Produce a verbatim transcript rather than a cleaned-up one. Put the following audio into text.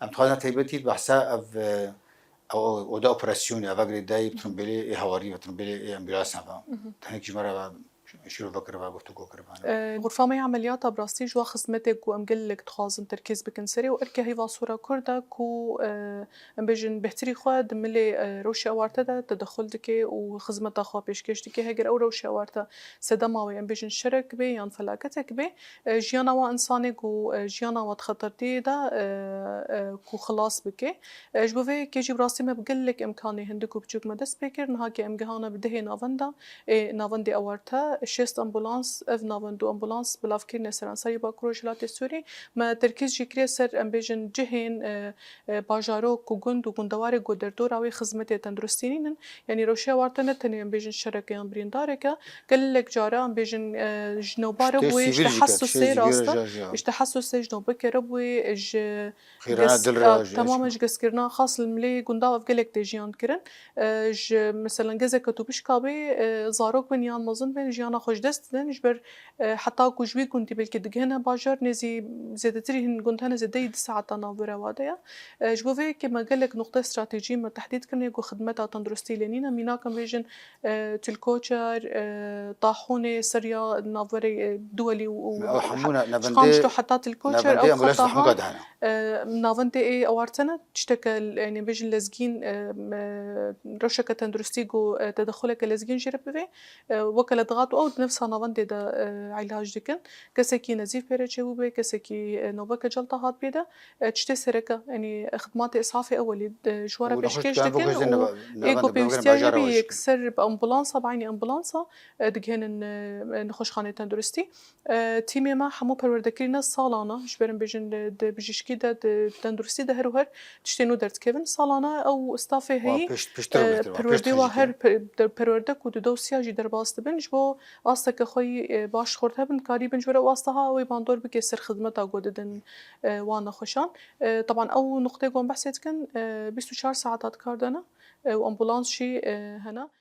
Em dixwazin taybetî behsa ev, e, ew oda operasyonê, eva girêdayî bi turnbêlê ê hawarî ve, turnbêlê ê ambulansê ve. Tenê ji me re ve şîrove kiribe, guftûgo kiribe. E, Xurfa me ya emeliyata bi rastî ji wa xizmetê ku em gelek dixwazin terkîz bikin serê û erke heyva sora Kurd e ku, e, em bêjin bêhtirî xwe di milê, e, rewşê awarte de tedexul dike û xizmeta xwe pêşkêş dike. Heger ew rewşê awarte sedema wê em bêjin şerek be yan felaketek be, e, jiyana wa insanê ku, e, jiyana wa di xetertiyê de, e, e, ku xilas bike. E, ji bo vê yekê jî bi rastî me bi gelek imkanê hindik û biçûk me dest pê kir. Niha ke em gihana bi dehê navenda, ê navendê awarte, şêst ambulans, ev navend û ambulans bilav kirine seranserî Bakur Rojhilatê Sûrî. Me terkîz jî kiriye ser, em bêjin, cihên, e, e, bajarok û gund û gundewarê ku derdora wê xizmetê tenduristî nînin. Yanî rewşeya awarte ne tenê em bêjin şereke yan birîndareke. Gelek cara em bêjin, e, ji newbare bûyê, ji te hesûsê rast e. Ji te hesûsê ji newbekere bûyê, ji Xêrana dil re, temamen ji geskirina xas li milê gunda ev gelek tê jiyan kirin. E, ji, meselen, gezeke tu bişkabê, e, zarok bin yan mezin bin, jiyana xwe ji dest didin, ji ber, e, heta ku ji wî gundî belkî digihine bajar, nêzî zêdetirî hin gund hene, zêdeyî du saeta navbera wa de ye. E, ji bo vê yekê me gelek nuqte stratejî me tehdîd kirine ku xidmeta tenduristî lê nîne. Mînak em bêjin, e, Tilkoçer, e, Tahûnê, Sirya, navberê, e, Duwelî û, û Ew hemû ne-, ji nevendê, Qamişlo heta Tilkoçer, nevendê ew ambulans xeta Mehmuka han, dihene. E, navendê ê awarte ne, tişteke, yanî bêjin lezgîn, e, me, rewşeke tenduristî ku, e, tedexuleke lezgîn jê re bivê, e, weke lediqat û ew di nefsa navendê de, e, îlac dikin. Kesekî nezîf pê re çêbû bê, kesekî, e, nobeke celta hat pê de, e, tiştê sereke, yanî xidmatê îsafê ewelî, e, ji we re pêşkêş dikin û ê ku pêwîstiya jê bî yekser bi ambulansa, bi eynî ambulansa, e, digihênin, e, nexweşxanê tenduristî. E, tîmê me hemû perwerdekirî ne salana, ji ber em bêjin, e, di bijîşkî de, di tenduristî de her û her tiştê nû derdikevin. Salana ew stafê heyî, e, perwerdê wa her pe-, de-, perwerde ku di dosya jî derbas dibin, ji bo asteke xwe yî, e, baş xurt hebin, karî bin ji ber ew asta ha ew ê bandor bike ser xidmeta ku didin, e, wan nexweşan. E, teban ew nuqtê ku em behsê dikin, e, bîst û çar saeta di kar de ne, e, û ambulans jî, e, hene.